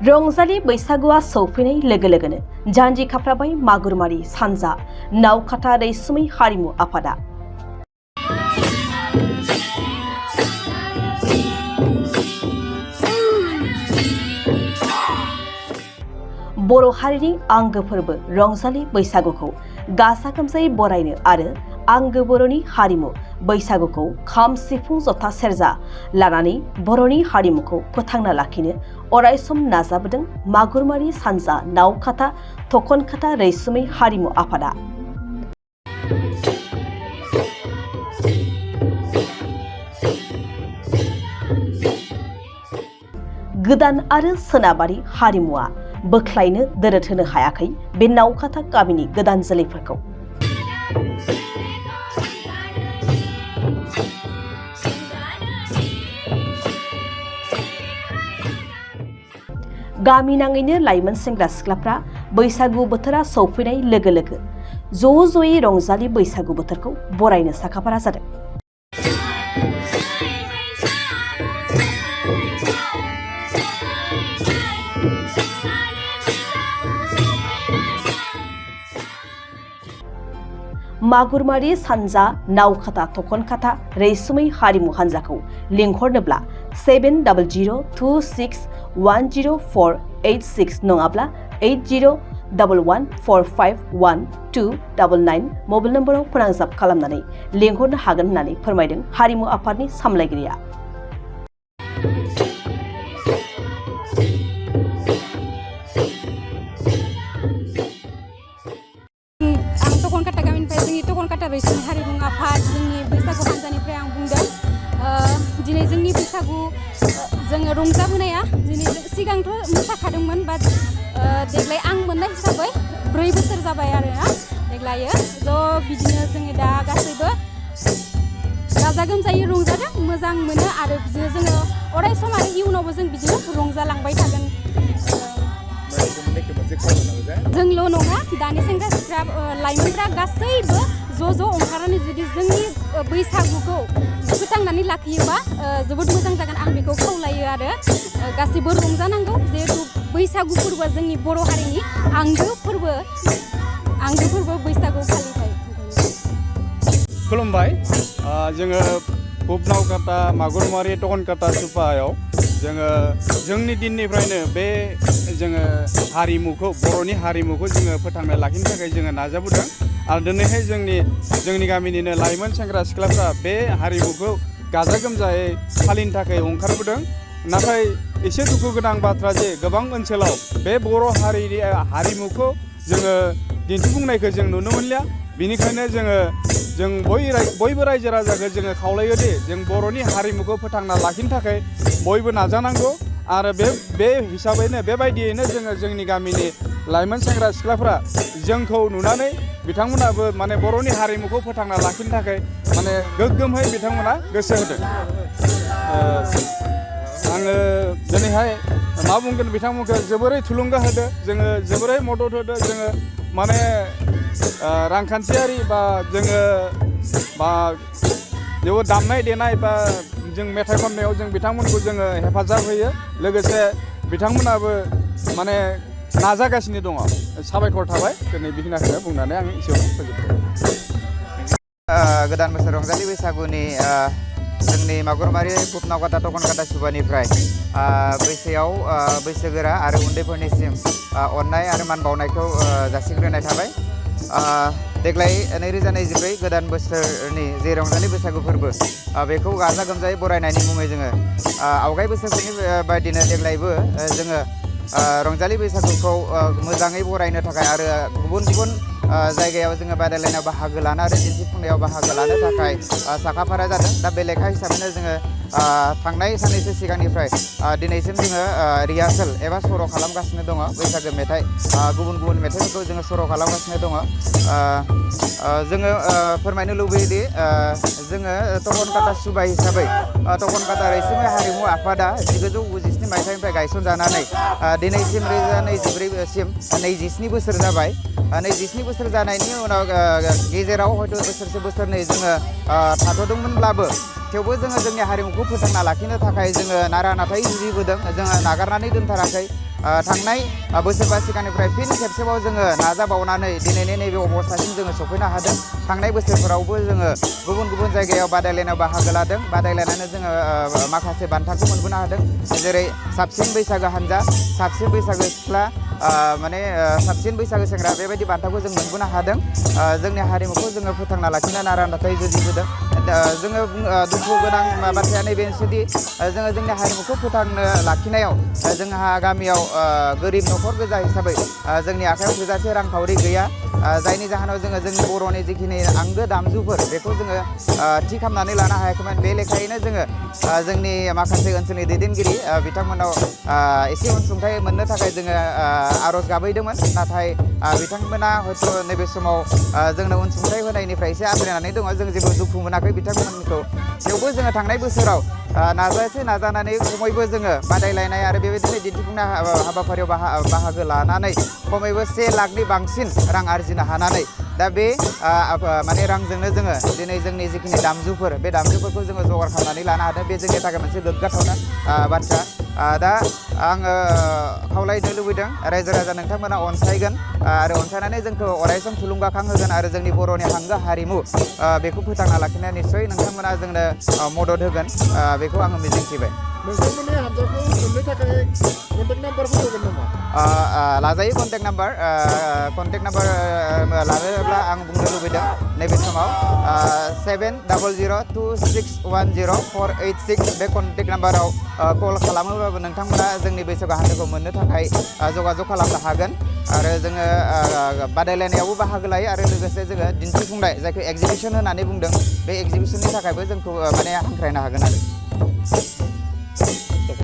रंजालि बैसागुआ सौफैनाय लोगो लोगोनो जानजि खाफ्राबाय मागुरमारि सानजा नावकाथा रैसुमै हारिमु आफादा। बर' हारिनि आंगो फोरबो रंजालि बैसागुखौ गाजा गोमजायै बरायनो आरो आंगो बर'नि हारिमु बैसागुखौ खाम सिफुं जथा सेरजा लानानै बर'नि हारिमुखौ फोथांना लाखिनो अरायसम नाजाबोदों मागुरमारि सानजा नावकाथा थखनकाथा रैसुमै हारिमु आफादा। गोदान आरो सोनाबारि हारिमुआ बोख्लायनो दोरोद होनो हायाखै बे नावकाथा गामिनि गोदान जोलैफोरखौ। गामि नाङैनो लाइमोन सेंग्रा सिख्लाफ्रा बैसागु बोथोरा सौफैनाय लोगो लोगो ज' ज'यै रंजालि बैसागु बोथोरखौ बरायनो साखाफारा जादों। मागुरमारि सानजा नावकाथा थखनकाथा रैसुमै हारिमु हान्जाखौ लिंहरनोब्ला 7002610486 नङाब्ला 8011451299 मबाइल नम्बराव फोनांजाब खालामनानै लिंहरनो हागोन होननानै फोरमायदों हारिमु आफादनि सामलायगिरिया। थखनकाथा रैसुमै हारिमु आफाद जोंनि बैसागु हान्जानिफ्राय आं बुंदों दिनै जोंनि बैसागु जोङो रंजाबोनाया दिनै सिगांथ' मोसाखादोंमोन बाट देग्लाय आं मोननाय हिसाबै 4 बोसोर जाबाय आरोना देग्लायो ज' बिदिनो जोङो दा गासैबो गाजा गोमजायै रंजादों मोजां मोनो आरो बिदिनो जोङो अराय सम आरो इयुनावबो जों बिदिनो रंजालांबाय थागोन। जोंल' नङा दानि सेंग्रा सिख्ला लाइमोनफ्रा गासैबो ज' ओंखारनानै जुदि जोंनि बैसागुखौ फोथांनानै लाखियोबा जोबोद मोजां जागोन आं बेखौ खावलायो आरो गासैबो रंजानांगौ जिहेतु बैसागु फोरबोआ जोंनि बर' हारिनि आंगो फोरबो बैसागु फालिथाय। खुलुमबाय जोङो नावकाथा मागुरमारि थखनकाथा सुपायाव जोङो जोंनि दिननिफ्रायनो बे जोङो हारिमुखौ बर'नि हारिमुखौ जोङो फोथांना लाखिनो थाखाय जोङो नाजाबोदों आरो दिनैहाय जोंनि गामिनिनो लाइमोन सेंग्रा सिख्लाफ्रा बे हारिमुखौ गाजा गोमजायै फालिनो थाखाय ओंखारबोदों। नाथाय एसे दुखु गोनां बाथ्रा जे गोबां ओनसोलाव बे बर' हारिनि हारिमुखौ जोङो दिन्थिफुंनायखौ जों नुनो मोनलिया। बेनिखायनो जों बयबो रायजो राजाखौ जोङो खावलायोदि जों बर'नि हारिमुखौ फोथांना लाखिनो थाखाय बयबो नाजानांगौ आरो बे हिसाबैनो बेबायदियैनो जोङो जोंनि गामिनि लाइमोन सेंग्रा सिख्लाफ्रा जोंखौ नुनानै बिथांमोनाबो माने बर'नि हारिमुखौ फोथांना लाखिनो थाखाय माने गोग्गोमै बिथांमोना गोसो होदों। आङो दिनैहाय मा बुंगोन बिथांमोनखौ जोबोरै थुलुंगा होदो जोङो जोबोरै मदद होदो जोङो माने रांखान्थियारि बा जोङो बा जेबो दामनाय देनाय बा जों मेथाइ खननायाव जों बिथांमोनखौ जोङो हेफाजाब होयो लोगोसे बिथांमोनाबो माने नाजागासिनो दङ। साबायखर थाबाय दिनै बेखिनिखौ बुंनानै आं एसेयावनो फोजोबबाय। गोदान बोसोर रंजालि बैसागुनि जोंनि मागुरमारि नावकाथा थखनकाथा सुबानिफ्राय बैसोगोरा आरो उन्दैफोरनिसिम अननाय आरो मान बावनायखौ जासिग्रोनाय थाबाय। देग्लाय 2024 गोदान बोसोरनि जे रंजालि बैसागु फोरबो बेखौ गाजा गोमजायै बरायनायनि मुङै जोङो आवगाय बोसोरफोरनि बायदिनो देग्लायबो जोङो रंजालि बैसागुखौ मोजाङै बरायनो थाखाय आरो गुबुन जायगायाव जोङो बादायलायनायाव बाहागो लानो आरो दिन्थिफुंनायाव बाहागो लानो थाखाय साखाफारा जादों। दा बे लेखा हिसाबैनो जोङो थांनाय साननैसो सिगांनिफ्राय दिनैसिम जोङो रिहार्सेल एबा सर' खालामगासिनो दङ। बैसागो मेथाइ गुबुन मेथाइफोरखौ जोङो सर' खालामगासिनो दङ। जोङो फोरमायनो लुबैयोदि जोङो थखनकाथा सुबा हिसाबै थखनकाथा रैसुमै हारिमु आफादा 1997 मायथाइनिफ्राय गायसनजानानै दिनैसिम 2024सिम 27 बोसोर जाबाय। 27 बोसोर जानायनि उनाव गेजेराव हयथ' बोसोरसे बोसोरनै जोङो थाथ'दोंमोनब्लाबो थेवबो जोङो जोंनि हारिमुखौ फोथांना लाखिनो थाखाय जोङो नारा नाथाय जुजिबोदों। जोङो नागारनानै दोनथाराखै। थांनाय बोसोरबा सिगांनिफ्राय फिन खेबसेबाव जोङो नाजाबावनानै दिनैनि नैबे अबस्थासिम जोङो सफैनो हादों। थांनाय बोसोरफोरावबो जोङो गुबुन गुबुन जायगायाव बादायलायनायाव बाहागो लादों। बादायलायनानै जोङो माखासे बान्थाखौ मोनबोनो हादों। जेरै साबसिन बैसागो हानजा, साबसिन बैसागो सिख्ला, माने साबसिन बैसागो सेंग्रा बेबायदि बान्थाखौ जों मोनबोनो हादों। जोंनि हारिमुखौ जोङो फोथांना लाखिनो नारा नाथाय जुजिबोदों। जोङो दुखु गोनां बाथ्राया नैबेनोसोदि जोङो जोंनि हारिमुखौ फोथांनो लाखिनायाव जोंहा गामियाव गोरिब न'खर गोजा हिसाबै जोंनि आखायाव थोजासे रांखावरि गैया। जायनि जाहोनाव जोङो जोंनि बर'नि जिखिनि आंगो दामजुफोर बेखौ जोङो थि खालामनानै लानो हायाखैमोन। बे लेखायैनो जोङो जोंनि माखासे ओनसोलनि दैदेनगिरि बिथांमोनाव एसे अनसुंथाइ मोननो थाखाय जोङो आर'ज गाबहैदोंमोन। नाथाय बिथांमोना हयथ' नैबे समाव जोंनो अनसुंथाइ होनायनिफ्राय एसे आद्रायनानै दङ। जों जेबो दुखु मोनाखै बिथांमोनखौ। थेवबो जोङो थांनाय बोसोराव नाजानानै खमैबो जोङो बादायलायनाय आरो बेबायदिनो दिन्थिफुंनाय हाबाफारियाव बाहागो लानानै खमैबो 1 लाखनि बांसिन रां आरजिनो हानानै दा बे माने रांजोंनो जोङो दिनै जोंनि जिखिनि दामजुफोर बे दामजुफोरखौ जोङो जगार खालामनानै लानो हादों। बे जोंनि थाखाय मोनसे गोग्गाथावना बाथ्रा। दा आङो खावलायनो लुबैदों रायजो राजा नोंथांमोना अनसायगोन आरो अनसायनानै जोंखौ अरायसम थुलुंगाखां होगोन आरो जोंनि बर'नि आंगो हारिमु बेखौ फोथांना लाखिनाया निस्सय नोंथांमोना जोंनो मदद होगोन बेखौ आङो मिजिंथिबाय। नोंथांमोननि हानजाखौ मोननो थाखाय कन्टेक्ट नाम्बारफोर होगोन नामा? लाजायो कन्टेक्ट नाम्बार लानोब्ला आं बुंनो लुबैदों नैबे समाव 7002610486 बे कन्टेक्ट नाम्बाराव कल खालामोब्लाबो नोंथांमोना जोंनि बैसागु हानजाखौ मोननो थाखाय जगाजग खालामनो हागोन। आरो जोङो बादायलायनायावबो बाहागो लायो आरो लोगोसे जोङो दिन्थिफुंनाय जायखौ एक्जिबिसन होननानै बुंदों बे एक्जिबिसननि थाखायबो जोंखौ माने हांख्रायनो हागोन आरो।